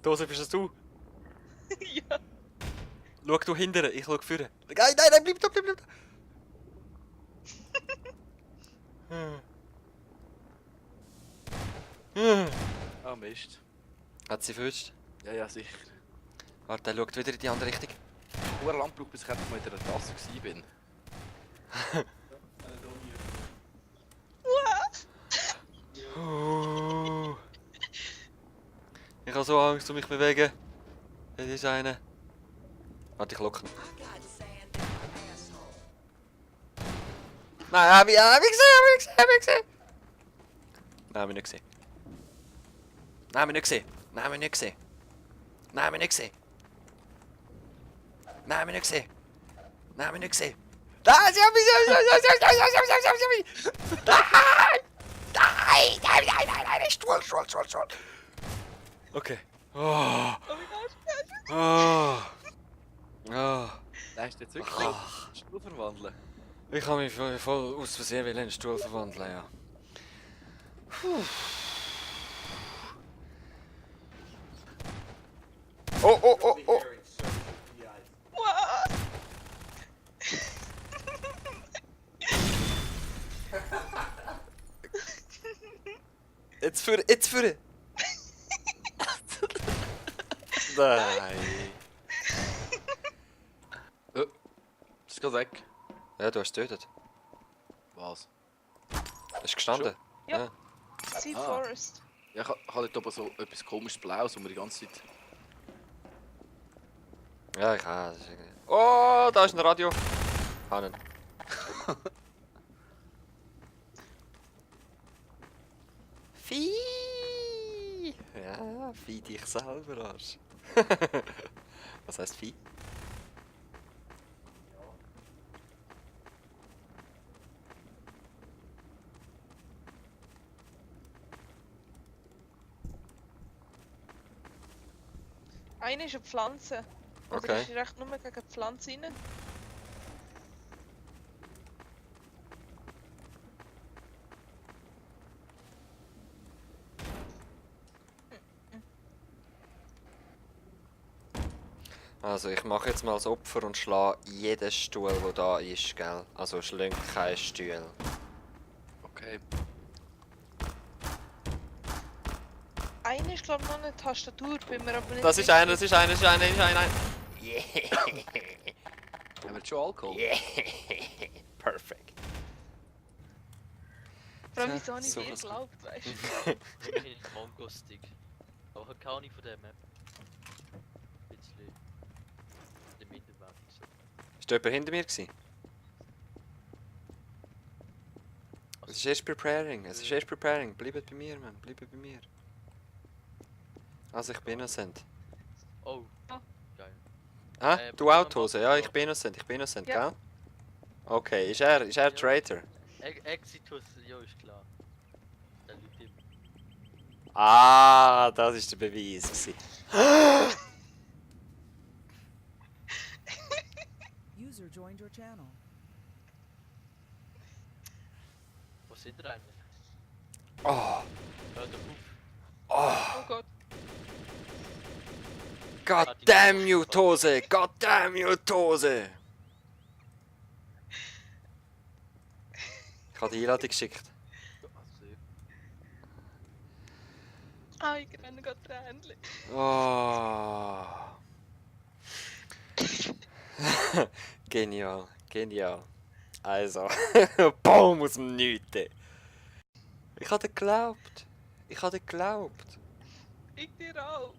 Dose, bist das du? Ja. Schau du hinterher, ich schau vorne. Nein, bleib da. Ah, Mist. Hat sie verwünscht? Ja, sicher. Warte, er schaut wieder in die andere Richtung. Nur lang gebraucht, bis ich endlich mal in der Tasse war. Ich habe so Angst um mich bewegen. Es ist einer. Warte, ich lock ihn. Nein, hab ich gesehen. Nein, hab ich nicht gesehen. Nein, hab ich nicht gesehen. Nein, sie haben mich! Nein! Stuhl! Okay. Oh. Oh mein Gott. Oh. Oh. Hast du jetzt wirklich einen Stuhl verwandeln? Ich kann mich voll aus Versehen in einen Stuhl verwandeln, ja. Oh. What? Jetzt führen! Nein! Ist gerade weg. Ja, du hast getötet. Was? Ist gestanden? Ja. Sea Forest. Ja, ich habe dort oben so etwas komisches Blaues, wo wir die ganze Zeit... Ja, ich habe. Oh, da ist ein Radio. Hannen. Vieh! Ja, Vieh dich selber, Arsch. Was heißt Vieh? Eine ist eine Pflanze. Oder Okay. ist recht nur gegen die Pflanze rein? Also, ich mache jetzt mal das Opfer und schlage jeden Stuhl, der da ist, gell? Also, schlingt kein Stuhl. Okay. Eine ist glaube ich noch eine Tastatur, bin mir aber nicht Das ist sicher. einer. Yeah! Haben wir jetzt schon Alkohol? Yeah! Perfekt. Vor allem wieso nicht So dir was- glaubt, weißt du? Immerhin ein Mongo-Stick. Aber ich habe keine von der Map. Ein bisschen. Der Mittelwert ist so. Ist da jemand hinter mir gewesen? Es ist erst preparing. Bleibt bei mir, Mann. Bleibt bei mir. Also, ich bin innocent. Oh. Ah. Geil. Hä? Du auch, Hose? Ja, ich bin innocent, Ja. gell? Okay, ist er Traitor? Exitus, ja, ist klar. Der lügt immer. Ah, das ist der Beweis gewesen. User joined your channel. Wo sind ihr eigentlich? Oh, Ja, der Puff. Oh Gott. god damn you, Hose! God damn you, Hose! Ich habe die Einladung geschickt. Also, Ah, ich renne gerade Tränchen. Oh. Genial. Also, Baum aus dem Nichts. Ich habe dir geglaubt. Ich dir auch.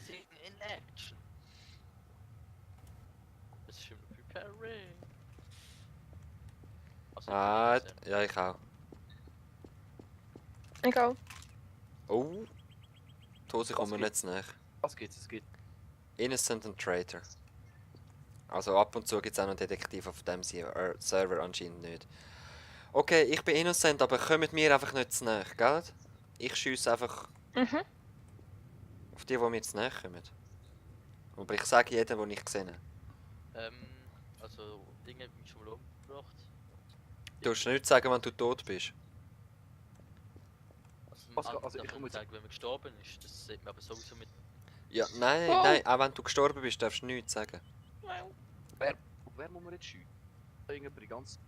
Sing in action. Das ist schon preparing. Also, Ah, ja, ich auch. Ich auch. Oh. Die Hose kommt mir nicht zu nahe. Was gibt's? Es gibt... Innocent und Traitor. Also ab und zu gibt es auch noch Detektiv auf dem Server, anscheinend nicht. Okay, ich bin innocent, aber kommt mir einfach nicht zu nahe, gell? Ich schiesse einfach auf die mir zu nahe kommen. Aber ich sage jedem, den ich sehe. Also, Dinge hat mich schon mal umgebracht. Du musst nicht sagen, wenn du tot bist. Also, Was- Also, also ich komme jetzt- sagen, wenn man gestorben ist, das sieht man aber sowieso mit. Ja, nein, Wow. nein, auch wenn du gestorben bist, darfst du nichts sagen. Wow. Wer muss man jetzt schiessen? Irgendjemand die ganze...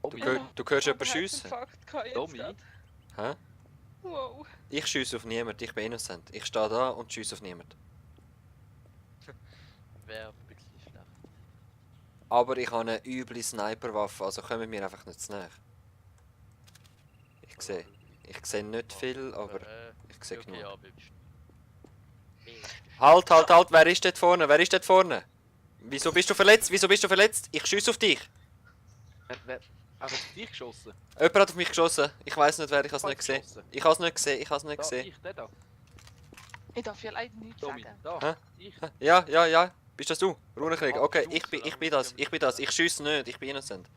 Du, Tommy, du hörst jemanden Aber schiessen. Herzinfarkt gehabt jetzt Tommy? grad. Hä? Wow. Ich schiesse auf niemanden, ich bin innocent. Ich stehe da und schiesse auf niemanden. Wäre ein bisschen schlecht. Aber ich habe eine üble Sniperwaffe, also kommen wir einfach nicht zu nahe. Ich sehe nicht viel, aber ich sehe okay, genug. ja, bleibst. Halt, halt, halt, wer ist dort vorne? Wer ist dort vorne? Wieso bist du verletzt? Wieso bist du verletzt? Ich schiesse auf dich. wer hat auf dich geschossen? Jemand hat auf mich geschossen. Ich weiß nicht wer, ich habe es nicht gesehen. Geschossen. Ich habe es nicht gesehen, ich habe es nicht Da, gesehen. ich, der da. Ich darf ja leider nichts Tommy, sagen. da. Hä? Ich. Ja, ja, ja. Bist das du? Runenkrieger. Ah, Okay, du, ich bin solange das, du ich bin das. Ich schiesse nicht, ich bin innocent.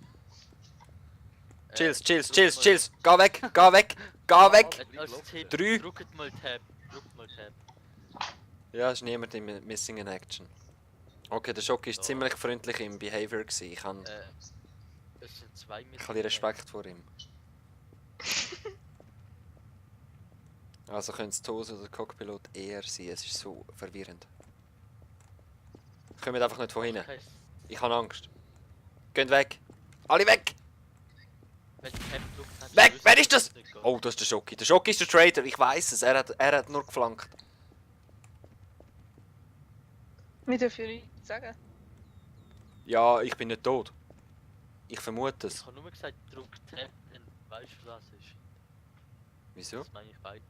Äh, Chills, chills, drück chills, mal- chills. Geh weg, geh weg, geh weg. Als Tipp, Drei. drückt mal Tab. Drückt mal Tab. Ja, ist niemand in Missing in Action. Okay, der Schock war So. ziemlich freundlich im Behavior. Ich habe Es sind zwei mit. ein bisschen Respekt vor ihm. Also könnte es Tose oder Cockpilot eher sein, es ist so verwirrend. Kommt einfach nicht von hinten. Okay, Ich habe Angst. Geht weg! Alle weg! wenn Tab drückt, hast du Weg! gewusst, Wer ist dass das? es nicht geht. Oh, das ist der Schocki. Der Schocki ist der Traitor, ich weiß es. Er hat nur geflankt. Wir dürfen ja nichts sagen. Ja, ich bin nicht tot. Ich vermute Ich es. habe nur gesagt, drück Tab, dann weißt du, was es ist. Wieso? Das meine ich beiden.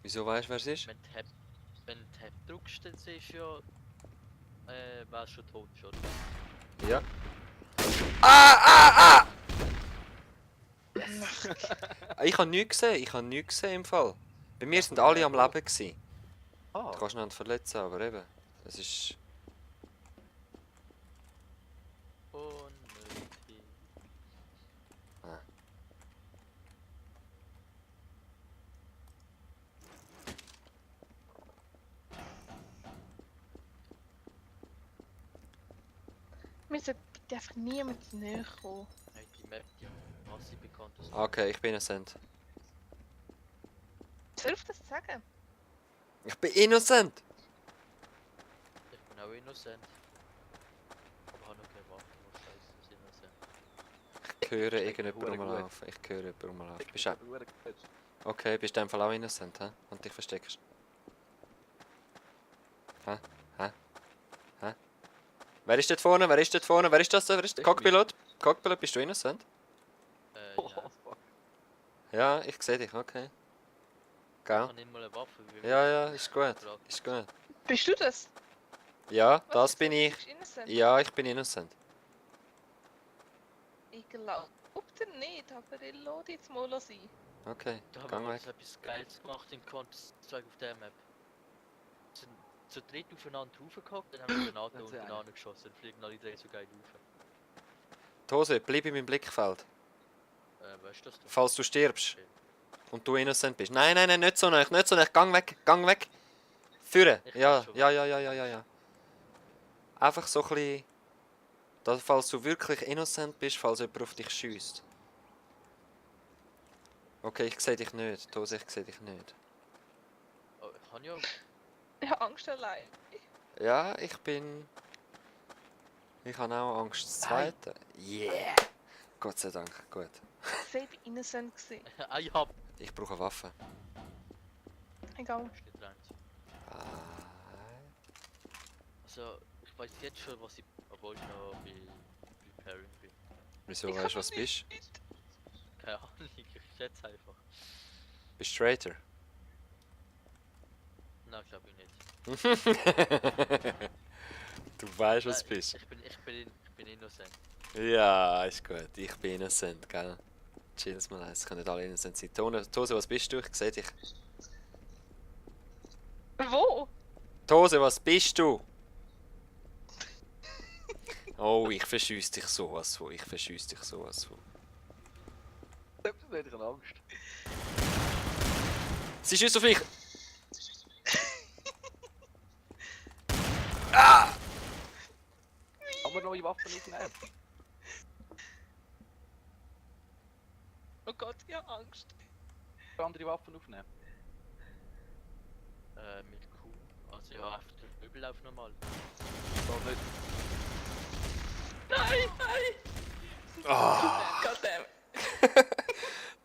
Wieso weißt du, wer es ist? Wenn Tab drückst, dann siehst du ja, wer schon tot ist, oder? Ja. Ah! Ich habe nichts gesehen, ich habe nichts gesehen im Fall. Bei mir sind alle am Leben gewesen. Ah, Du kannst nicht verletzen, aber eben. Es ist. Unnötig. Wir sollten bitte einfach niemand näher kommen. Hey, die Map, die was sie bekannt ist. Okay, ich bin innocent. Soll ich das sagen? Ich bin innocent! Ich bin auch innocent. Aber habe noch keine Waffe, was scheiße ist innocent. Ich höre Steht irgendjemand verdammt gut. rumlaufen. Ich höre jemanden rumlaufen. Bist du... Verdammt gut. Okay, bist du in dem Fall auch innocent, hä? Und dich versteckst. Hä? Hä? Hä? Wer ist dort vorne? Wer ist dort vorne? Wer ist das? Wer ist der Ich bin- Cockpilot? Cockpilot, bist du innocent? Oh, Ja. fuck. Ja, ich sehe dich, okay. Ich Gell? habe nicht mal eine Waffe. Wie Ja, ja, ist gut. Ist gut. Bist du das? Ja, Was das ist bin das? ich. Bist du innocent? Ja, ich bin innocent. Ich glaube dir nicht, aber ich lasse dich jetzt mal sein. Okay, Da haben gang wir weg. jetzt etwas Geiles gemacht in Counter-Strike auf der Map. Wir sind zu dritt aufeinander raufgehockt, dann haben wir Granaten Das ist ja untereinander geschossen, dann fliegen alle drei so geil rauf. Tose, bleib in meinem Blickfeld. Weißt du das? doch? Falls du stirbst Okay. und du innocent bist. Nein, nein, nein, nicht so nah, nicht so nah. Gang weg, gang weg. Führen. Ich Ja, bin schon ja, ja, ja, ja, ja, ja. Einfach so ein bisschen... Dass, falls du wirklich innocent bist, falls jemand auf dich schießt. Okay, ich sehe dich nicht. Tose, ich sehe dich nicht. Oh, ich habe ja. Ich habe Angst allein. Ja, ich bin... Ich habe auch Angst. Das Zweite. Yeah! Gott sei Dank, gut. Ich war innocent. gewesen. Ich hab. Ich brauche eine Waffe. Egal. Steht rein. Ah. Also, ich weiß jetzt schon, was ich. Obwohl ich noch bei Preparing bin. Wieso Ich weißt du, kann was du bist? Keine Ahnung, ich schätze einfach. Bist du Traitor? Nein, glaube ich nicht. Du weißt, was du Nein, bist. Ich bin innocent. Ja, ist gut. Ich bin innocent, gell? Chills mal eins, können nicht alle innocent sein. Tose, was bist du? Ich sehe dich. Wo? Tose, was bist du? Oh, ich verschüsse dich sowas von. Ich verschüsse dich sowas von. Ich hab nicht Angst. Sie schießt auf mich! Kann man neue Waffen aufnehmen? Gott, ich hab Angst. Andere Waffen aufnehmen. Mit Q. Also ja, einfach den Überlauf normal. Da nicht. Nein, nein! Ah. Goddamn.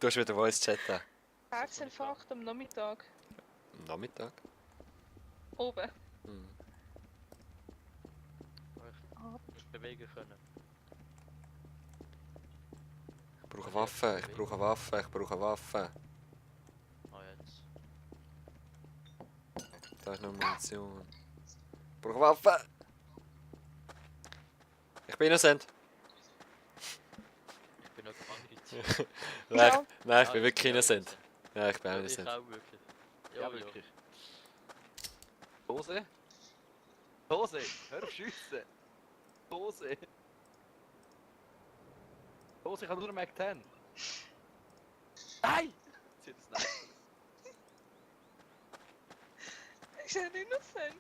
Du hast wieder Voice Chat da. Herzinfarkt am Nachmittag. Am Nachmittag? Oben. Hm. Ich bewegen können. Ich brauche Waffen, ich brauche Waffen, ich brauche Waffen. Ah, jetzt. Da ist noch Munition. Ich brauche Waffen! Ich bin innocent. Ich bin noch angezogen. Nein, ich bin wirklich innocent. Ja, ich bin auch Ich innocent. auch wirklich. Ja, wirklich. Hose? Hose! Hör auf schiessen! Hose! Hose, ich habe nur einen Mac 10. Nein! Sie hat das nicht. Ist er innocent?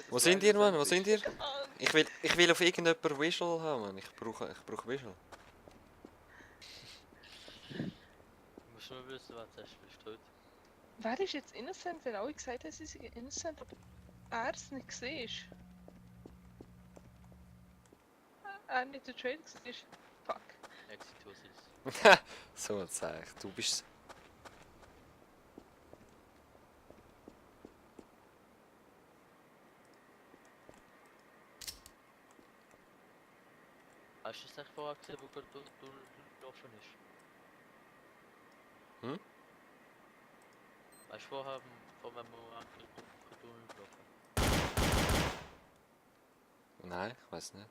Wo sind ihr, Mann? Wo sind ihr? Ah, Ich will auf irgendjemand Visual haben, Mann. Ich brauche Visual. Du musst nur wissen, was du hast. Bist du tot? wer ist jetzt innocent, wenn alle gesagt haben, sie sind innocent, aber er es nicht gesehen ist? Er nicht der Trailer gesehen ist? Fuck. Exitosis. So, sag ich. Du bist. Hast du es echt vorher gesehen, wo gerade durchlaufen ist? Hm? Weißt du vorher, von wenn man durchlaufen? Nein, ich weiß nicht.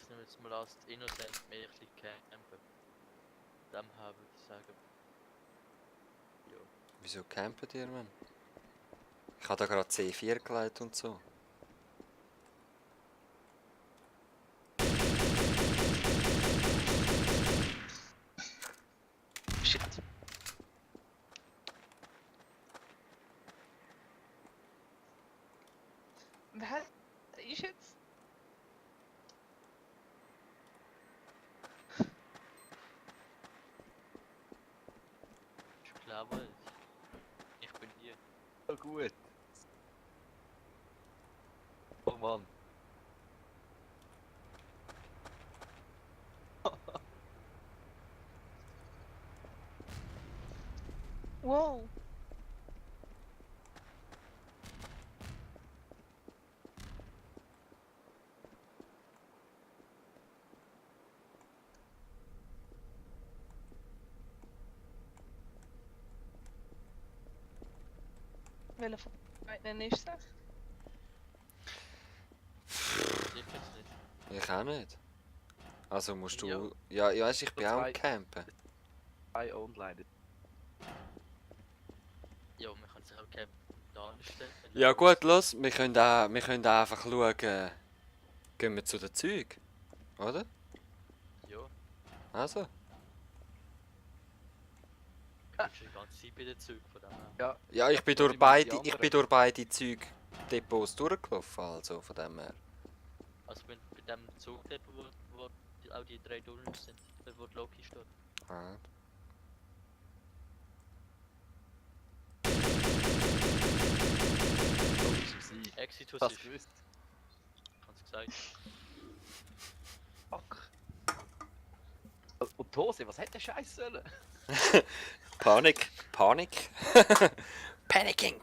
Ich nehme jetzt mal als Innocent mehr ein bisschen campen. Dem her würde ich sagen. Ja. Wieso campen ihr, Mann? Ich habe da gerade C4 gelegt und so. Shit. Wer ist jetzt? Ist klar, weil ich bin hier. Oh gut. Oh Mann. Wow. Welcher von beiden ist das? Sicher jetzt nicht. Ich auch nicht. Also musst du. Ja. Ja, weißt, ich bin So auch zwei- am campen. I own leider. Ja, man kann sich auch campen da anstellen. Ja gut, los, wir können auch einfach schauen. Gehen wir zu den Zeug. Oder? Ja, Also. du bist die ganze Zeit bei den Zügen von dem her. Ja, Ja, ich bin durch beide Zeugdepots durchgelaufen, also von dem her. Also bei dem Zugdepot, wo auch die 3 Tunnel sind, dort wo die Loki steht. Ah. so ist es sein. Exitus Das ist, gewusst. kann's gesagt. Fuck. Und die Hose, was hätte der Scheiß sollen? Panik. Panicking.